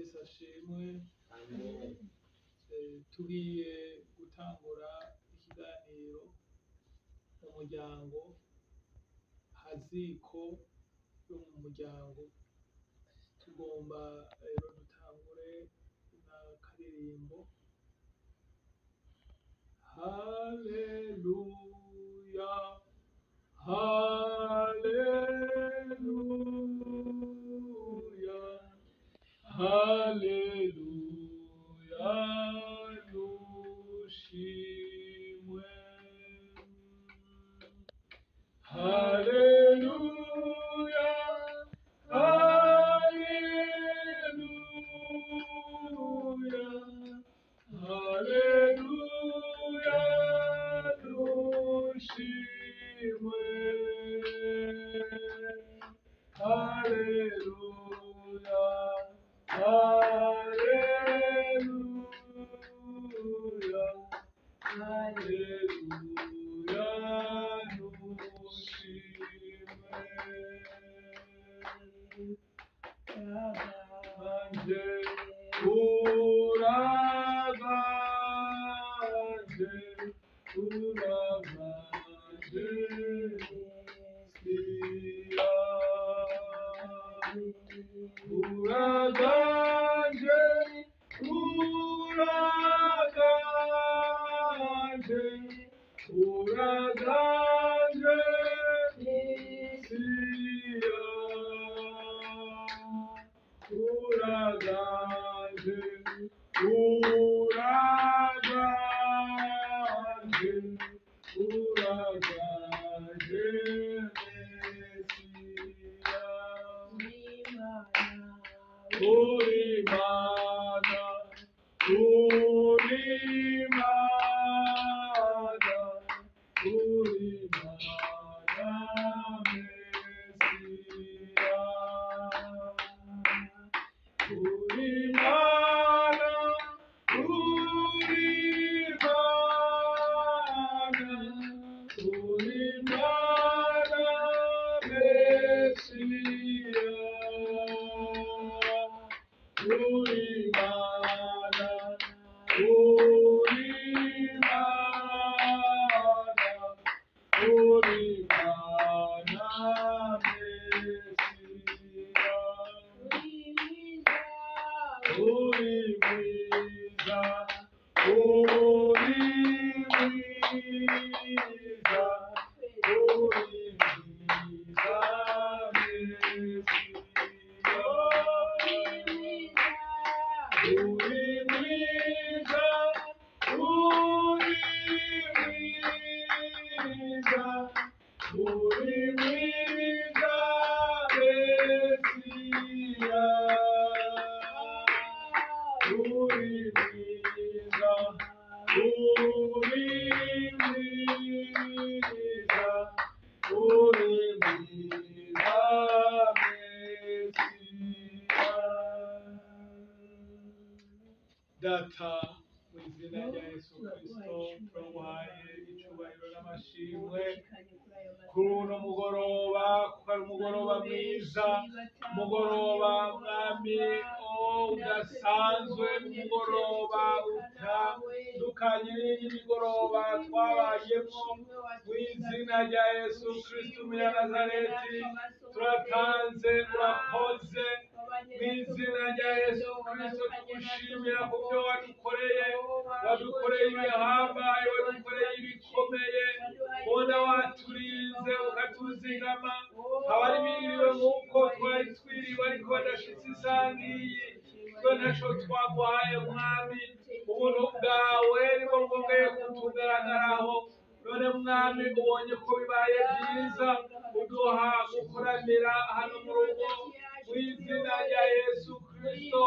Yesu ashimwe. Tugiye gutangura ikiganiro mu muryango, haziko yo mu muryango. Tugomba rero dutangure n'akaririmbo. Haleluya, haleluya, haleluya, dushimwe. Haleluya, haleluya, haleluya, dushimwe. Haleluya, haleluya, haleluya, dushimwe. Anje uraganje, uraganje, Siya. Uraganje, uraganje, uraganje, Siya. Uraganje, uraganje, uraganje, Mesiya. Uri Mana, uri Mana, uri Mana, Mesiya. Uri Mana, uri Mana, uri Mana, Mesiya. Uri Mana, uri Mana, uri Mana, Mesiya. Uri mwiza, uri mwiza, uri mwiza, Mesiya. Uri mwiza, uri mwiza, uri mwiza, Mesiya. Uri mwiza, uri mwiza, uri mwiza, Mesiya. Data, mu izina rya Yesu Kristo, turaguhaye icubahiro n'amashimwe kuri uno mugoroba, kuko ari umugoroba mwiza, umugoroba mwami udasanzwe, umugoroba utandukanye n'iyindi migoroba twabayemo. Mu izina rya Yesu Kristo umunyanazareti, turatanze, urakoze. Mu izina rya Yesu Kristo tugushimira ku byo wadukoreye, wadukoreye ibihambaye, wadukoreye ibikomeye, ubona waturinze ukatuzigama. Abari biriwe nk'uko twari twiriwe ariko badashitse isaha nk'iyi, twe ntaco twaguhaye mwami, ubuntu bwawe nibwo bwongeye kutugaragaraho. None mwami, ubonye ko bibaye byiza uduha gukoranira hano mu rugo mu izina rya Yesu Kristo.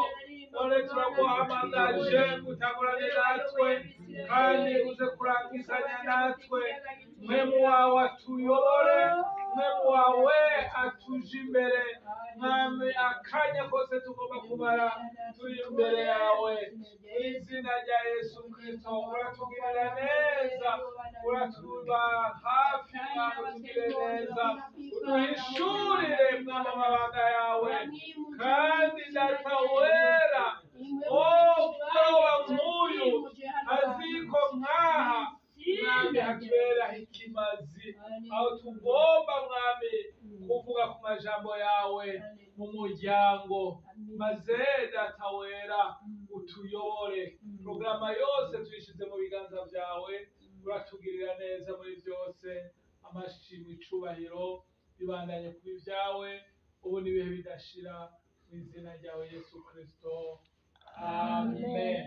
None turaguhamagaje gutangurane natwe kandi uze kurangizanya natwe. Mwemu wawe atuyobore, mwemu wawe atuje imbere mwami, akanya kose tugomba kumara turi imbere yawe. Mu izina rya Yesu Kristo, uratugirira neza, uratuba hafi mwami, utugire neza, uduhishurire mwami amabanga yawe, kandi Data wera muryango. Maze Data wera utuyobore, porogaramu yose tuyishyize mu biganza byawe, uratugirira neza muri byose. Amashimwe, icubahiro bibandanye kuba ibyawe ubu n'ibihe bidashira, mu izina ryawe Yesu Kristo, amen.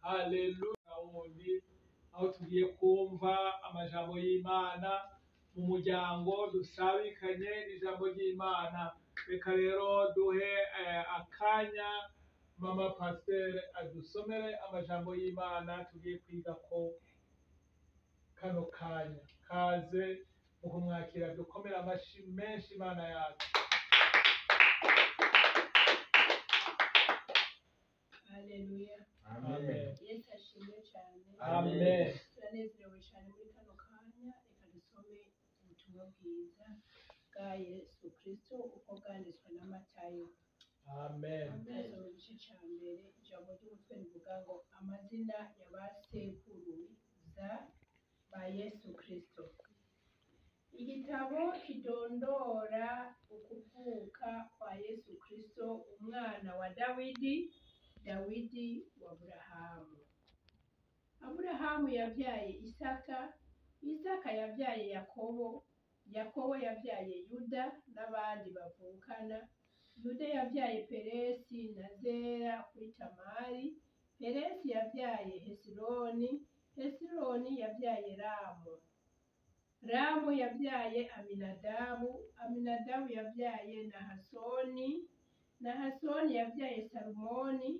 Haleluya. Wundi aho tugiye kumva amajambo y'Imana mu muryango, dusabikanye ijambo ry'Imana. Reka rero duhe akanya mama pasiteri adusomere amajambo y'Imana tugiye kwiga ko kano kanya. Kaze mu kumwakira dukomere amashi menshi Imana yacu. Haleluya. Amen. Yesu ashimwe cyane. Amen. Turanezerewe cyane muri kano kanya. Reka dusome ubutumwa bwiza bwa Yesu Kristo uko bwanditswe na Matayo. Amen. Turasoma igice cya mbere, ijambo ry'umutwe rivuga ngo amazina ya ba sekuruza ba Yesu Kristo. Igitabo kidondora ukuvuka kwa Yesu Kristo, umwana wa Dawidi, Dawidi wa Aburahamu. Aburahamu yabyaye Isaka, Isaka yabyaye Yakobo, Yakobo yabyaye Yuda n'abandi bavukana. Yuda yabyaye Peresi na Zera kuri Tamari, Peresi yabyaye Hesironi, Hesironi yabyaye Ramu. Ramu yabyaye Aminadabu, Aminadabu yabyaye Nahasoni, Nahasoni yabyaye Salumoni,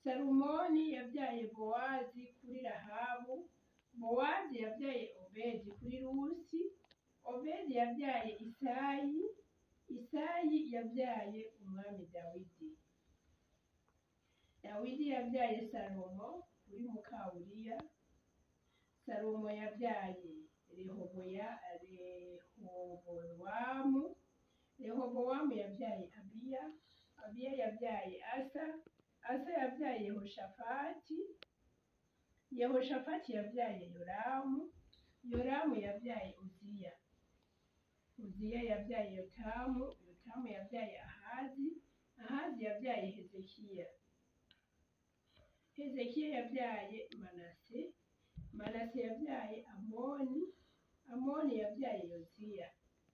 Salumoni yabyaye Bowazi kuri Rahabu, Bowazi yabyaye Obedi kuri Rusi, Obedi yabyaye Isayi, Isayi yabyaye umwami Dawidi. Dawidi yabyaye Salomo kuri Mukawuriya, Salomo yabyaye Rehobowamu, Rehobowamu yabyaye Abiya, Abiya yabyaye Asa, Asa yabyaye Yehoshafati, Yehoshafati yabyaye Yoramu, Yoramu yabyaye Uziya, Uziya yabyaye Yotamu, Yotamu yabyaye Ahazi, Ahazi yabyaye Hezekiya, Hezekiya yabyaye Manase, Manase yabyaye Amoni, Amoni yabyaye Yoziya,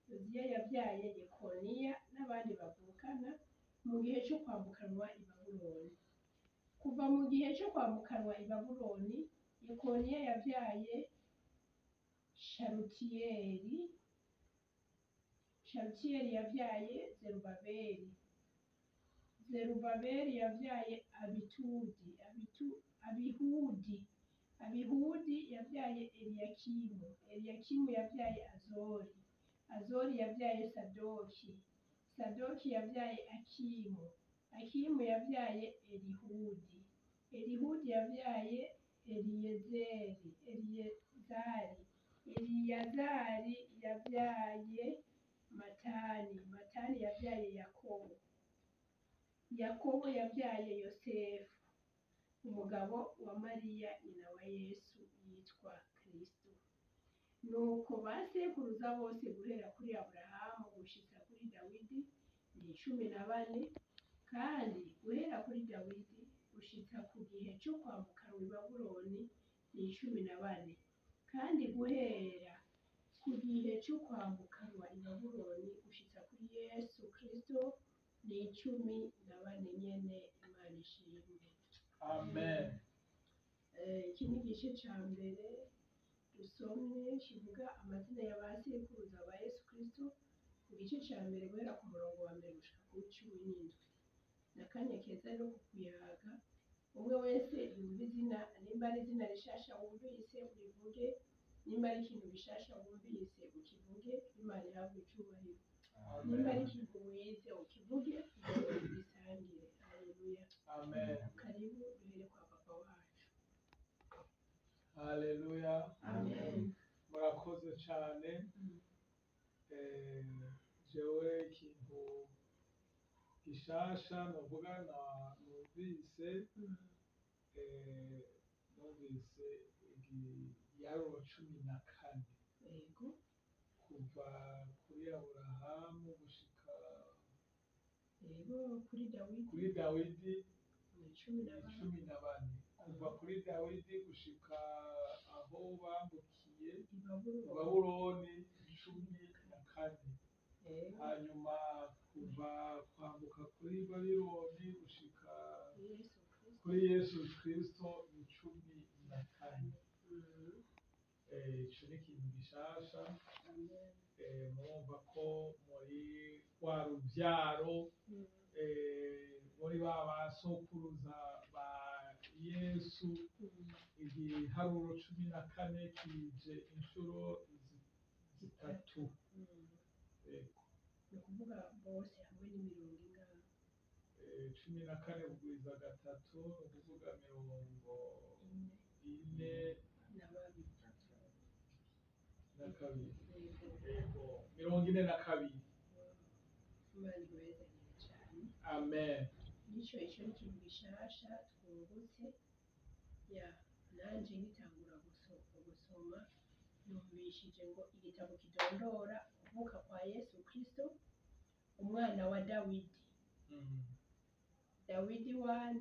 Yoziya yabyaye Yekoniya n'abandi bavukana mu gihe cyo kwambukanwa i Babuloni. Kuva mu gihe cyo kwambukanwa i Babuloni, Yekoniya yabyaye Sharutiyeli, Sharutiyeli yabyaye Zerubabeli, Zerubabeli yabyaye Abitudi, Abihudi, Abihudi yabyaye Eliyakimu, Eliyakimu yabyaye Azori, Azori yabyaye Sadoki, Sadoki yabyaye Akimu, Akimu yabyaye Elihudi, Elihudi yabyaye Eliyezeri, Eliyezari, Eliyazari yabyaye Matani, Matani yabyaye Yakobo, Yakobo yabyaye Yosefu, umugabo wa Mariya nyina wa Yesu yitwa Kristo. Nuko ba sekuruza bose guhera kuri Aburahamu gushitsa kuri Dawidi ni 14, kandi guhera kuri Dawidi gushitsa ku gihe cyo kwambukanwa i Babuloni ni 14, kandi guhera ku gihe cyo kwambukanwa i Babuloni gushitsa kuri Yesu Kristo ni 14 nyene. Imana ishimwe. Amen. Iki ni igice cya mbere dusomye kivuga amazina ya ba sekuruza ba Yesu Kristo, mu gice cya mbere guhera ku murongo wa mbere gushika ku 17. Ni akanya keza rero ko kuyaga, umwe wese yumva izina, nimba ari izina rishasha wumvise urivuge, nimba ari ikintu gishasha wumvise ukivuge, Imana ihabwe icubahiro. Nimba ari ikintu wize ukivuge kugira ngo tugisangire. Haleluya. Amen. Karibu duhere kwa papa wacu. Haleluya. Amen. Murakoze cyane. Jewe ikintu gishasha novuga numvise, numvise igiharuro 14. Yego. Kuva kuri Aburahamu gushika Yego, kuri Dawidi. Kuri Dawidi. Ni 14. 14, kuva kuri Dawidi gushika aho bambukiye i Babuloni. Babuloni, 14. Hanyuma kuva kwambuka kuri Babiloni gushika Yesu Kristo. Kuri Yesu Kristo ni 14. Ico ni ikintu gishasha. Amen. Murumva ko muri rwa ruvyaro, muri ba basokuruza ba Yesu, igiharuro 14 kije inshuro zitatu. Yego. Ni ukuvuga bose hamwe ni mirongo ingahe? 14 kugwiza gatatu, ni ukuvuga mirongo ine. Ine. Na babiri. Na kabiri. Yego. Yego, 42. Imana ibahezagire cyane. Amen. Nico, ico ni ikintu gishasha twungutse. Ya, nanje ngitangura gusoma numvishije ngo igitabo kidondora kuvuka kwa Yesu Kristo, umwana wa Dawidi. Dawidi wa